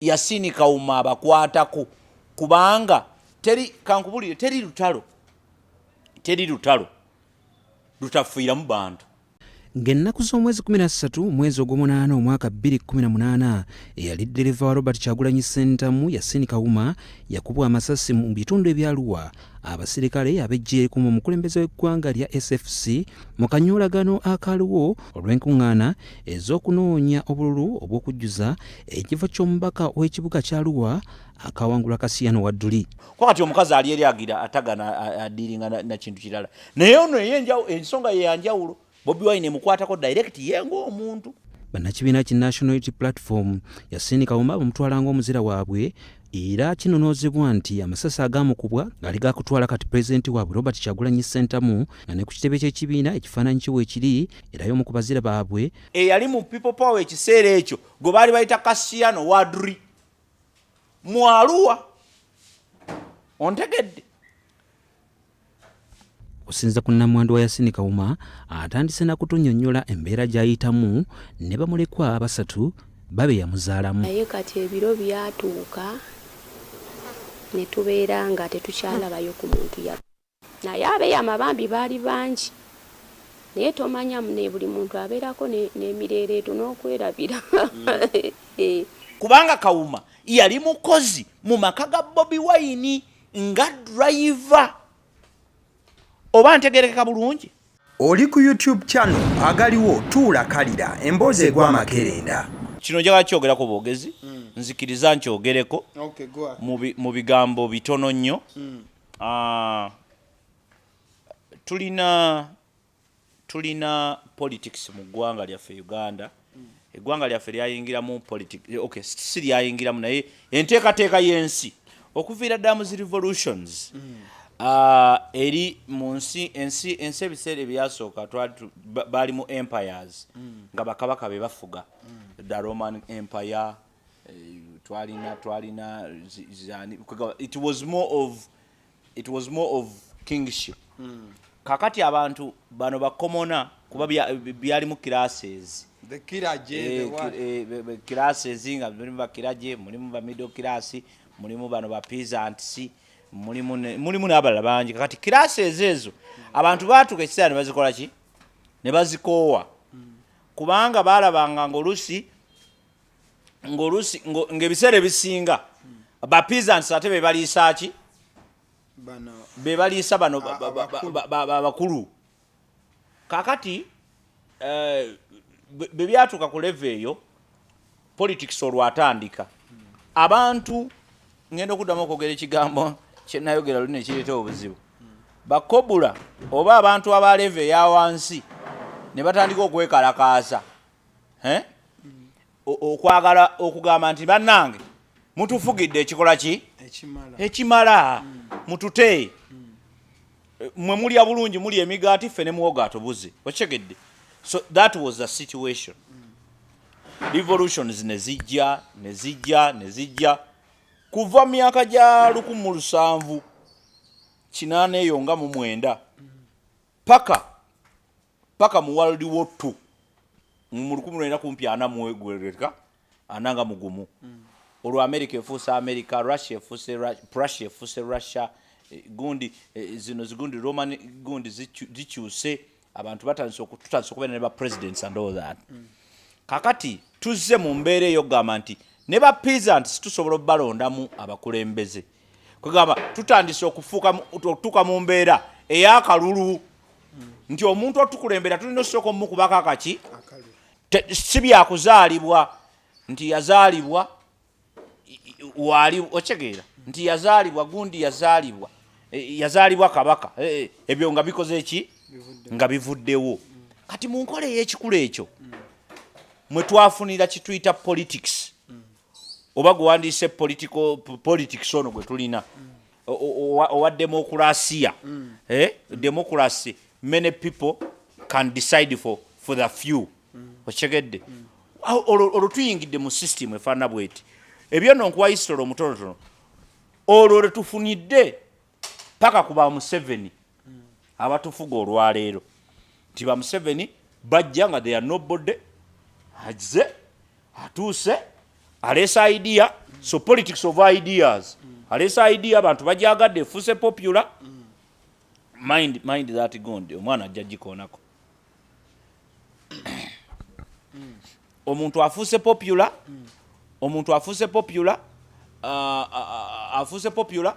Yasini Kawuma abakwatako, kubanga teri, kankubulire, teri lutalo, teri lutalo lutafiiramu bantu. Ng'ennaku z'omwezi 13 mwezi ogw'omunaana omwaka 2018, eyali ddereeva wa Robert Kyagulanyi Ssentamu, Yasin Kawuma, yakubwa amasasi mu bitundu ebyaluwa abasirikale ab'eggye erikuuma omukulembeze w'eggwanga lya SFC mu kanyoolagano akaaliwo olw'enkuŋŋaana ez'okunoonya obululu obw'okujjuza ekifo ky'omubaka w'ekibuga kya Arua akawangula Kasiyano Wadduli. Ko kati omukazi ali eri agira atagana adiringa na kintu kirala, naye ono ensonga ye yanjawulo. Bobi Wine emukwatako direct ye ng'omuntu. Bannakibiina ki National Unity Platform Yasin Kawuma bamutwala ng'omuzira waabwe, era kinonoozebwa nti amasasi agaamukubwa gaali gakutwala kati pulezidenti waabwe Robert Kyagulanyi Ssentamu, nga ne ku kitebe ky'ekibiina ekifaananyi kye weekiri, era y'omu ku bazira baabwe. Eyali mu People Power ekiseera ekyo gwe baali bayita Kasiyano Wadri mwaluwa, ontegedde? Okusinza ku nnamwandu wa Yasini Kawuma, atandise na kutunnyonnyola embeera gy'ayitamu ne bamulekwa abasatu babe yamuzaalamu. Naye kati ebiro byatuuka ne tubeera nga tetukyalabayo ku muntu ya, naye abeeyama bambi baali bangi, naye tomanya ne buli muntu abeerako n'emireereeto n'okwerabira. Kubanga Kawuma yali mukozi mu maka ga Bobi Wine nga driver, oba ntegerekeka bulungi? Oli ku YouTube channel agaliwo tuula kalira emboozi egwa amakerenda. Kino njagala kyogerako bwogezi, nzikiriza nkyogereko mu bigambo bitono nnyo. Tulina politics mu ggwanga lyaffe Uganda. Eggwanga lyaffe lyayingiramu politics, okay, si lyayingiramu, naye enteekateeka y'ensi okuviira ddala mu zi revolutions eri mu nsi ensi ebiseera ebyasooka baali mu empires nga bakabaka be bafuga. The Roman Empire, twalina it was more of kingship. Kakati abantu bano ba commoner, kuba byalimu classes. The clergy, the what? Classes nga mulimu ba clergy, mulimu ba middle class, mulimu bano ba peasants, mulimu n'abalala bangi. Kakati classes ezo abantu baatuuka ekiseera ne bazikola ki, ne bazikoowa, kubanga baalabanga ng'oluusi ng'ebiseera ebisinga ba peasants ate be baliisa ki? Bano. Be baliisa bano Abakulu. Abakulu. Kakati bwe byatuuka ku level eyo, politics olwatandika, abantu, ngenda okuddamu okwogera ekigambo kyenayogera luli nekireeta obuzibu, bakobula oba abantu aba level eya wansi ne batandika okwekalakaasa, eh? Okwagala okugamba nti bannange mutufugidde ekikola ki? Ekimala. Ekimala, mutute, mwe mulya bulungi, mulya emigaati, ffe ne muwogo atubuze, okitegedde? So that was the situation. Revolutions ne zijja, ne zijja, ne zijja kuva mu myaka gya 1780 eyo nga mu mwenda paka mu World War II mu 19 kumpi ana muegwereka ana nga mugumu. Olwo America efuuse America, Russia efuuse Prussia efuuse Russia, gundi zino zigundi Roman gundi zikyuse, abantu batandise tutandise okubeera ne ba presidents and all that. Kakati tuzze mu mbeera ey'okugamba nti ne ba peasants tusobola obbalondamu abakulembeze. Kwegamba tutandise okutuuka mu mbeera ey'akalulu nti omuntu otukulembera tulina osooka omukubako akaki. Akalulu. Si byakuzaalibwa nti yazaalibwa waali, okitegeera nti yazaalibwa gundi, yazaalibwa yazaalibwa kabaka, ebyo nga bikoze ki? Nga bivuddewo. Kati mu nkola ey'ekikulu ekyo mwe twafunira kituyita politics, oba gwewandiise political politics ono gwe tulina owa demokurasiya, democracy, many people can decide for the few, okitegedde? Olwo tuyingidde mu system efaanana bweti. Ebyo nno nkuwa history omutonotono. Olwo lwe tufunidde paka ku ba Museveni abatufuga olwaleero, nti ba Museveni bajja nga they are nobody, azze atuuse. Aleese idea. So politics of ideas. Aleese idea, abantu bajagadde, efuuse popular. Mind that gundi omwana ajja gikoonako. Omuntu afuuse popular, omuntu afuuse popular, afuuse popular,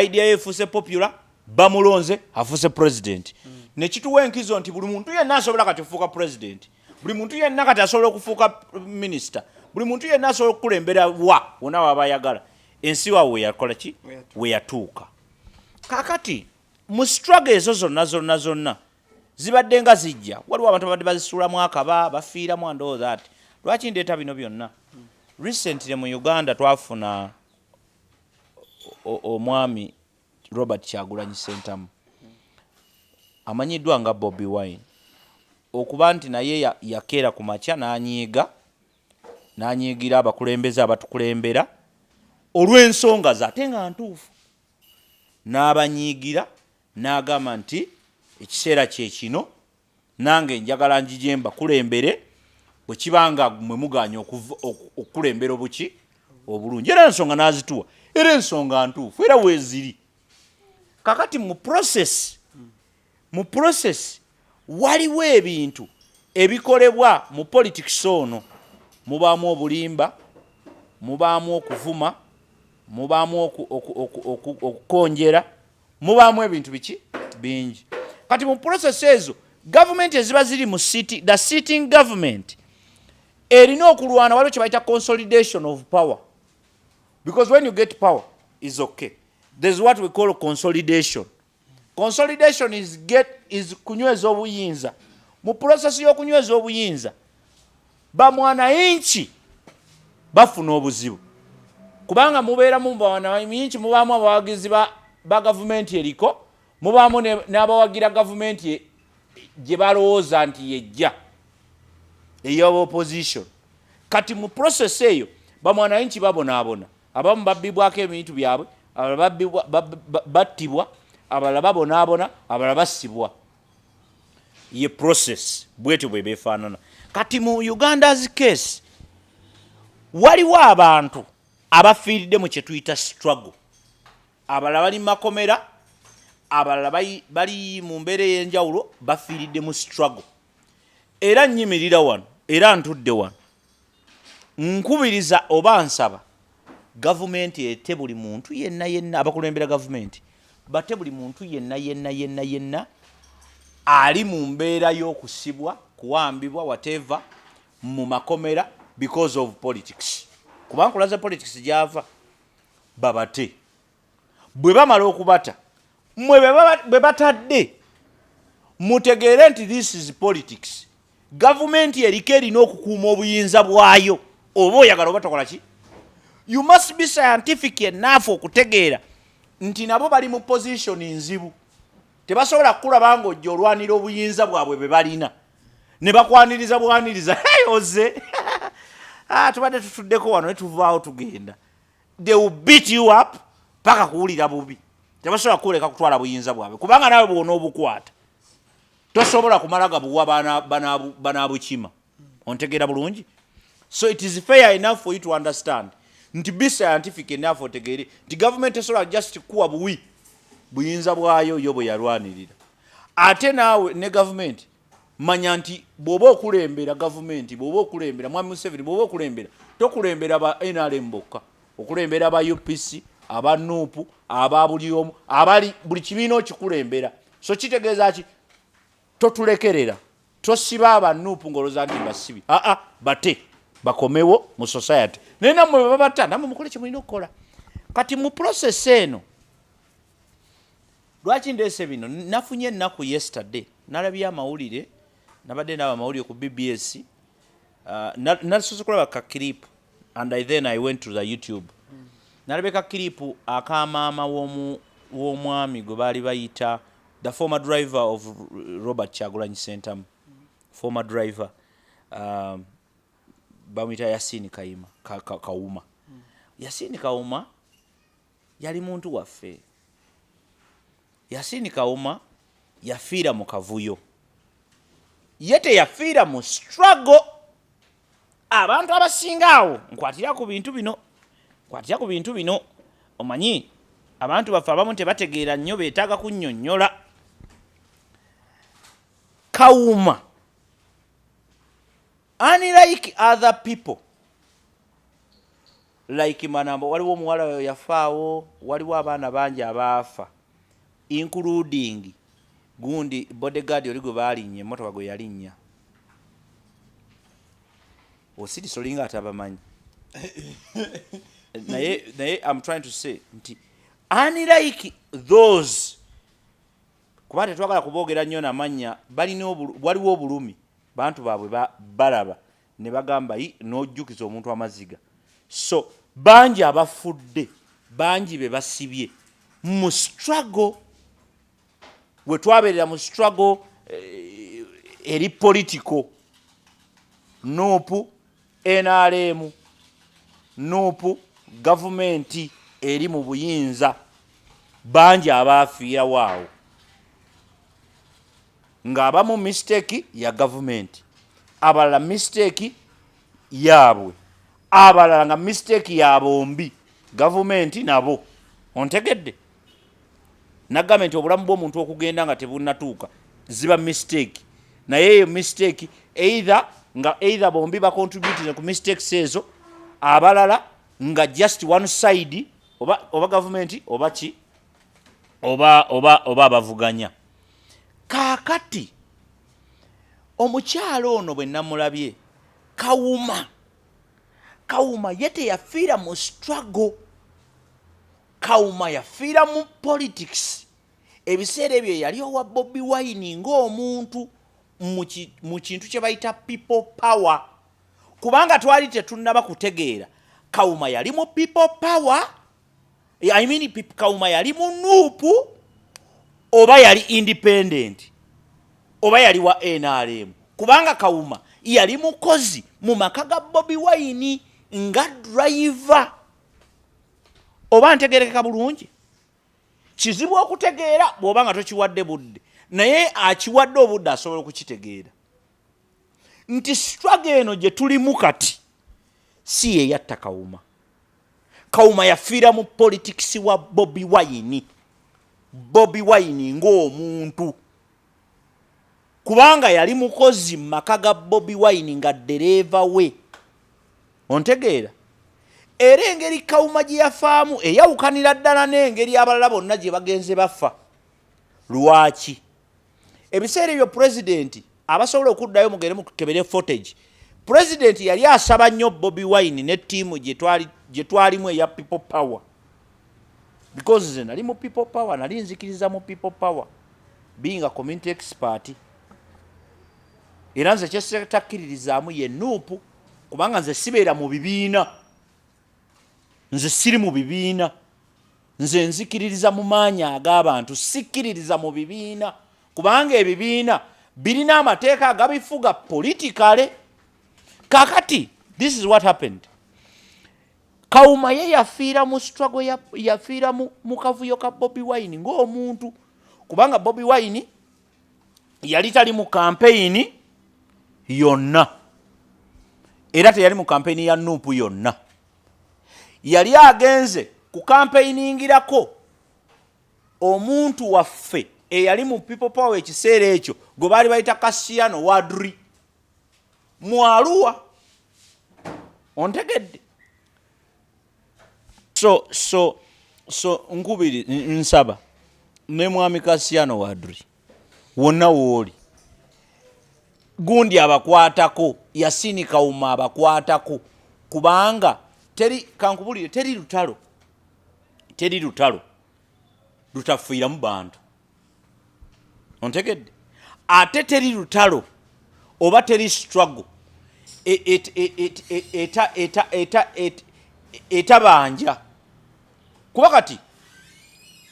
idea ye efuuse popular, bamulonze, afuuse president. Nekituwa enkizo nti buli muntu yenna asobola kati okufuuka president, buli muntu yenna kati asobola okufuuka minister, buli muntu yenna asobola okukulembera wa wonna waba ayagala. Ensi waawe weyakola ki, weyatuuka. Kakati mu struggle ezo zonna zonna zonna zibadde nga zijja, waliwo abantu abadde bazisuulamu akaba, bafiiramu and all that. Lwaki ndeeta bino byonna? Recently mu Uganda twafuna omwami Robert Kyagulanyi Sentamu, amanyiddwa nga Bobi Wine, okuba nti naye yakeera ku makya n'anyiiga, n'anyiigira abakulembeze abatukulembera olw'ensonga ze, ate nga ntuufu, n'abanyiigira n'agamba nti ekiseera kye kino, nange njagala njije mbakulembere, bwe kiba nga mwe mugaanye okukulembera obuki obulungi. Era ensonga n'azituwa, era ensonga ntuufu, era weeziri. Kakati mu process waliwo ebintu ebikolebwa mu politics ono. Mubaamu obulimba, mubaamu okuvuma, mubaamu okukonjera, mubaamu ebintu biki bingi. Kati mu process ezo, gavumenti eziba ziri mu city, the sitting government erina okulwana. Waliwo kye bayita consolidation of power, because when you get power is okay, there's what we call consolidation. Consolidation is kunyweza obuyinza. Mu process y'okunyweza obuyinza, bamwananchi bafuna obuzibu, kubanga mubeeramu bamwananchi, mubaamu abawagizi ba gavumenti eriko, mubaamu n'abawagira gavumenti gye balowooza nti yejja ey'oba opposition. Kati mu process eyo bamwananchi babonaabona. Abamu babbibwako ebintu byabwe, abalala battibwa, abalala babonaabona, abalala bassibwa. Ye process bwetyo bwe befaanana. Kati mu Uganda's case, waliwo abantu abafiiridde mu kyetuyita struggle, abalala bali makomera, abalala bali mu mbeera ey'enjawulo, bafiiridde mu struggle. Era nnyimirira wano, era ntudde wano, nkubiriza oba nsaba gavumenti ete buli muntu yenna yenna, abakulembera gavumenti bate buli muntu yenna yenna yenna yenna ali mu mbeera y'okusibwa, kuwambibwa, whatever, mu makomera because of politics, kubanga nkulaza politics gyava. Babate. Bwe bamala okubata, mmwe bwe batadde, mutegeere nti this is politics. Gavumenti eriko erina okukuuma obuyinza bwayo, oba oyagala oba tokola ki. You must be scientific enough okutegeera nti nabo bali mu position nzibu. Tebasobola kukulaba ng'ojja olwanira obuyinza bwabwe bwe balina ne bakwaniriza bwaniriza, "Hey, oze." Ah, tubadde tutuddeko wano ne tuvaawo tugenda. They will beat you up paka kuwulira bubi. Tebasobola kukuleka kutwala buyinza bwabwe, kubanga naawe bwona obukwata tosobola kumala gabuwa banabukima. Ontegeera bulungi? So it is fair enough for you to understand nti be scientific enough otegeere nti government esobola just kuwa buwi buyinza bwayo yo bwe yalwanirira. Ate naawe ne gavumenti, manya nti bw'oba okulembera gavumenti, bw'oba okulembera mwami Museveni, bw'oba okulembera, tokulembera ba NRM bokka, okulembera aba UPC, aba NUP, aba buli omu, abali buli kibiina okikulembera. So kitegeeza ki? Totulekerera, tosiba aba NUP ng'olowooza nti basibi. Aa, bate bakomewo mu society. Naye nammwe bwe babata, nammwe mukole kye mulina okukola. Kati mu process eno, lwaki ndeese bino? Nafunye ennaku yesterday, nalabye amawulire, nabadde ndaba amawulire ku BBS. Nasoose kulaba ka clip and then I went to the YouTube. Nalabye ka clip akamaama w'omwami gwe baali bayita the former driver of Robert Kyagulanyi Sentamu, former driver, bamuyita Yasini Kayima, Kawuma. Yasini Kawuma yali muntu waffe. Yasini Kawuma yafiira mu kavuyo, ye teyafiira mu struggle. Abantu abasinga awo nkwatira ku bintu bino, nkwatira ku bintu bino. Omanyi abantu baffe abamu tebategeera nnyo, beetaaga kunnyonnyola. Kawuma, unlike other people like Manambo, waliwo omuwala oyo yafaawo, waliwo abaana bangi abaafa, including gundi bodyguard oli gwe baalinnya emmotoka gwe yalinnya. Osirisa olinga atabamanyi, naye I'm trying to say nti unlike those, kuba tetwagala kuboogera nnyo namannya, balina waliwo obulumi bantu baabwe balaba ne bagamba yi n'ojjukiza omuntu amaziga. So bangi abafudde, bangi be basibye mu struggle. We twabeerera mu struggle eri political, NUP, NRM, NUP, gavumenti eri mu buyinza, bangi abaafiirawo awo ng'abamu mistake ya gavumenti, abalala mistake yaabwe, abalala nga mistake ya bombi, gavumenti nabo. Ontegedde? Nagambye nti obulamu bw'omuntu okugenda nga tebunnatuuka ziba mistake, naye eyo mistake either nga either bombi bacontributing ku mistakes ezo, abalala nga just one side, oba gavumenti oba ki oba abavuganya. Kaakati omukyalo ono bwe namulabye, Kawuma, Kawuma ye teyafiira mu struggle. Kawuma yafiira mu politics. Ebiseera ebyo yali owa Bobi Wine ng'omuntu mu kintu kye bayita People Power, kubanga twali tetunnaba kutegeera Kawuma yali mu People Power, I mean, Kawuma yali mu NUP oba yali independent oba yali wa NRM, kubanga Kawuma yali mukozi mu maka ga Bobi Wine nga driver. Oba ntegerekeka bulungi? Kizibu okutegeera bw'oba nga tokiwadde budde, naye akiwadde obudde asobola okukitegeera nti struggle eno gye tulimu kati si ye yatta Kawuma. Kawuma yafiira mu politics wa Bobi Wine, Bobi Wine ng'omuntu, kubanga yali mukozi mu maka ga Bobi Wine nga ddereeva we. Ontegeera? Era engeri Kawuma gye yafaamu eyawukanira ddala n'engeri abalala bonna gye bagenze bafa. Lwaki? Ebiseera ebyo pulezidenti, abasobola okuddayo mugende mukebere footage, pulezidenti yali asaba nnyo Bobi Wine ne ttiimu gye twalimu eya People Power, because nze nali mu People Power, nali nzikiriza mu People Power, being a community expert. Era nze kyesetakkiririzaamu ye NUP, kubanga nze sibeera mu bibiina, nze siri mu bibiina, nze nzikiririza mu maanyi ag'abantu, sikkiririza mu bibiina, kubanga ebibiina birina amateeka agabifuga politically. Kakati this is what happened. Kawuma ye yafiira mu struggle, yafiira mu kavuyo ka Bobi Wine ng'omuntu, kubanga Bobi Wine yali tali mu kampeyini yonna, era teyali mu kampeyini ya NUP yonna. Yali agenze ku kampeyiningirako omuntu waffe eyali mu People Power ekiseera ekyo gwe baali bayita Kasiano Wadri mwaluwa. Ontegedde? So nkubiri nsaba ne mwami Kasiano Wadri wonna wooli, gundi abakwatako, Yasini Kawuma abakwatako, kubanga teri, kankubulire, teri lutalo, teri lutalo lutafiiramu bantu. Ontegedde? Ate teri lutalo oba teri struggle etabanja, kuba kati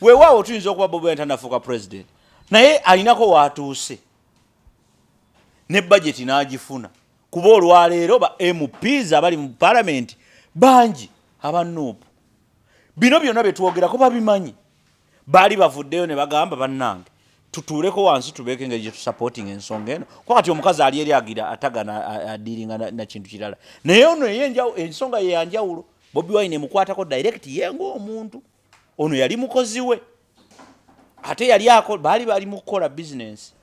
weewaawo tuyinza okuba Bobi Wine tanafuuka president, naye alinako waatuuse ne budget n'agifuna, kuba olwaleero ba MPs abali mu parliament bangi aba NUP. Bino byonna byetwogerako babimanyi, baali bavuddeyo ne bagamba, "Bannange, Tutuuleko wansi, tubeeko engeri gye tusupporting ensonga eno, kuba kati omukazi ali eri agira atagana adealinga na kintu kirala. Naye ono ensonga ye yanjawulo. Bobi Wine emukwatako direct ye ng'omuntu. Ono yali mukozi we, ate yali ako baali bali mu kukola bizinensi.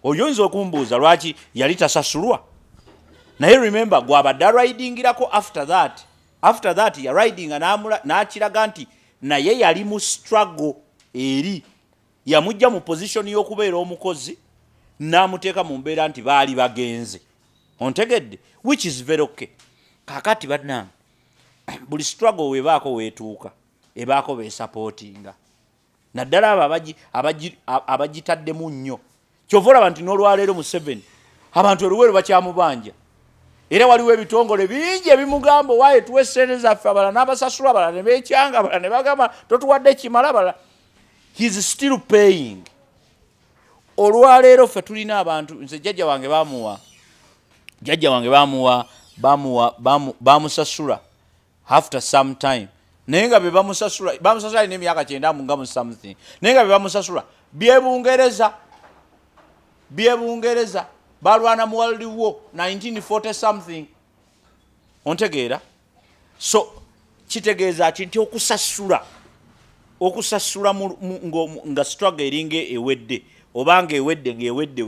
Oyo oyinza okumbuuza lwaki yali tasasulwa, naye remember, gwabadde aridingirako. After that yaridinga n'akiraga nti naye yali mu struggle eri yamujja mu position y'okubeera omukozi n'amuteeka mu mbeera nti baali bagenze, ontegedde, which is very okay. Kakati bannange, buli struggle webaako weetuuka, ebaako besupportinga, naddala abo abagitaddemu nnyo. Kyova olaba nti n'olwaleero Museveni abantu eruweru bakyamubanja, era waliwo ebitongole bingi ebimugamba, "Waaye tuwe sente zaffe." Abalala n'abasasula, abalala ne beekyanga, abalala ne bagamba, "Totuwadde kimala." Abalala, he's still paying. Olwaleero ffe tulina abantu, nze jjajja wange bamuwa, jjajja wange bamuwa bamuwa bamusasula after some time, naye nga bebamusasula, bamusasula alina emyaka 90 nga mu something, naye nga bebamusasula byebungereza, byebungereza balwana mu World War 1940 something, ontegeera? So kitegeeza ki? Nti okusasula nga struggle eringa ewedde, oba nga ewedde, ngaewedde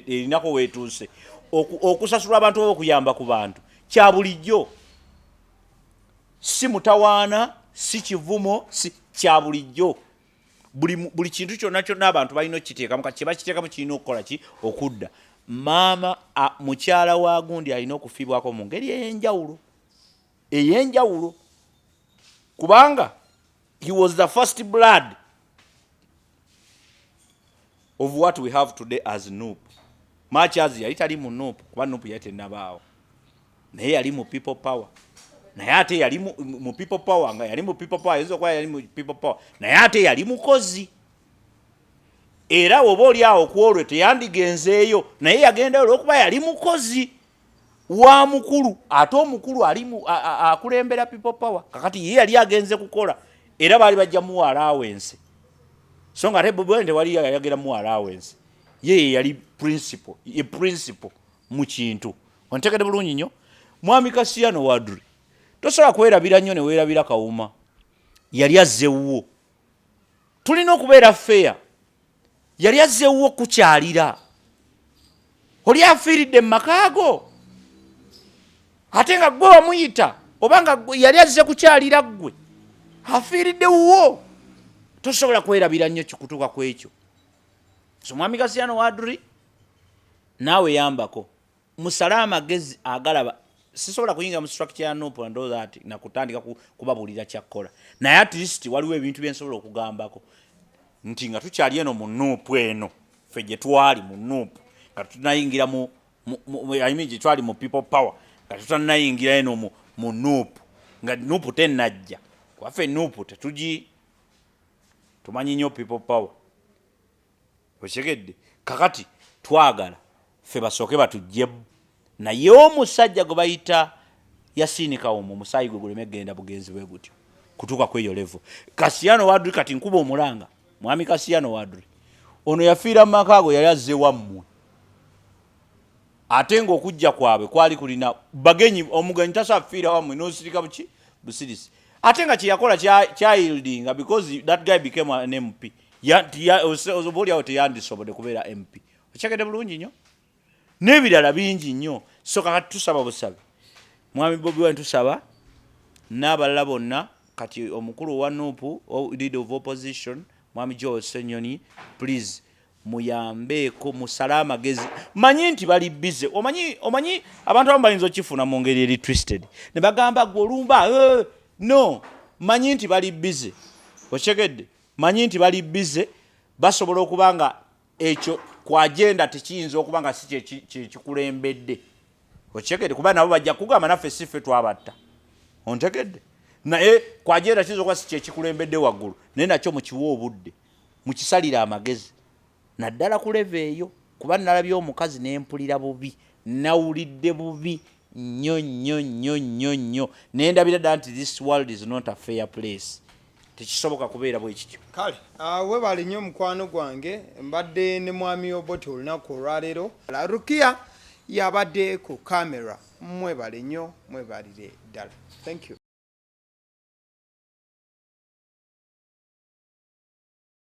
erinako weetuuse, okusasula abantu oba okuyamba ku bantu kya bulijjo, si mutawaana, si kivumo, si kya bulijjo. Buli kintu kyonna kyonna abantu balina okukiteekamu. Kati kyebakiteekamu kirina okukola ki? Okudda maama mukyala wa gundi alina okufiibwako mu ngeri ey'enjawulo, ey'enjawulo, kubanga he was the first blood of what we have today as NUP. Much as yali tali mu NUP, kuba NUP yali tennabaawo, naye yali mu People Power. Naye ate yali mu People Power, nga yali mu People Power, ayinza okuba yali mu People Power, naye ate yali mukozi. Era oba oli awo ku olwo teyandigenzeeyo, naye yagendayo olwokuba yali mukozi wa mukulu, ate omukulu ali akulembera People Power. Kakati ye yali agenze kukola, era baali bajja muwa allowance, so nga ate Bobi Wine tewali yayagera muwa allowance. Ye yali principal, ye principal mu kintu, ontegedde bulungi nnyo. Mwami Kasiyano Wadri, tosobola kwerabira nnyo ne weerabira Kawuma yali azzewwo. Tulina okubeera fair. Yali azzewwo okukyalira oli afiiridde mu makaago, ate nga gwe wamuyita, oba nga yali azze kukyalira ggwe afiiridde wuwo. Tosobola kwerabira nnyo kikutuuka ku ekyo. So mwami Kasiyano Wadri, naawe yambako, musale amagezi agalaba. Sisobola kuyingira mu structure ya NUP and all that nakutandika kubabuulira kyakkola, naye at least waliwo ebintu byensobola okugambako nti nga tukyali eno mu NUP eno, ffe gye twali mu NUP nga tutanayingira I mean, gye twali mu People Power nga tutanayingira eno mu NUP, nga NUP tennajja, kuba ffe NUP tetugi tumanyi nnyo People Power, okitegedde? Kakati twagala ffe basooke batuggyemu, naye omusajja gwe bayita Yasiini Kawuma, omusaayi gwe guleme genda bugenzi bwe gutyo kutuuka ku eyo level. Kasiyano Wadri, kati nkuba omulanga, mwami Kasiyano Wadri, ono yafiira mu maka ago, yali azze wammwe, ate ng'okujja kwabwe kwali kulina bagenyi. Omugenyi tasobola kufiira wammwe n'osirika buki busirisi, ate nga kyeyakola kyayieldinga, because that guy became an MP. Oba oliawo teyandisobodde kubeera MP, okyegedde bulungi nnyo, n'ebirala bingi nnyo. So kakati tusaba busabe mwami Bobi Wine, tusaba n'abalala bonna. Kati omukulu owa NUP, leader of opposition, mwami Joel Ssenyonyi, please muyambeeko, musale amagezi. Manyi nti bali busy. Omanyi abantu abamu bayinza okifuna mu ngeri eri twisted ne bagamba, "Gwe olumba." No, manyi nti bali busy, okyegedde? Manyi nti bali busy, basobola okuba nga ekyo ku agenda tekiyinza okuba nga si kyekikulembedde, okyegedde? Kuba nabo bajja kugamba, "Naffe si ffe twabatta," ontegedde? Naye ku agenda kiyinza okuba si kyekikulembedde waggulu, naye nakyo mukiwa obudde, mukisalire amagezi, naddala ku level eyo. Kuba nalabye omukazi nempulira bubi, nawulidde bubi nnyo nnyo nnyo nnyo nnyo, nendabira ddala nti this world is not a fair place. Tekisoboka kubeera bwe kityo. Kale webale nnyo mukwano gwange, mbadde ne mwami Obote olunaku olwaleero. Rukia yabadde ku camera. Mwebale nnyo, mwebalire ddala. Thank you.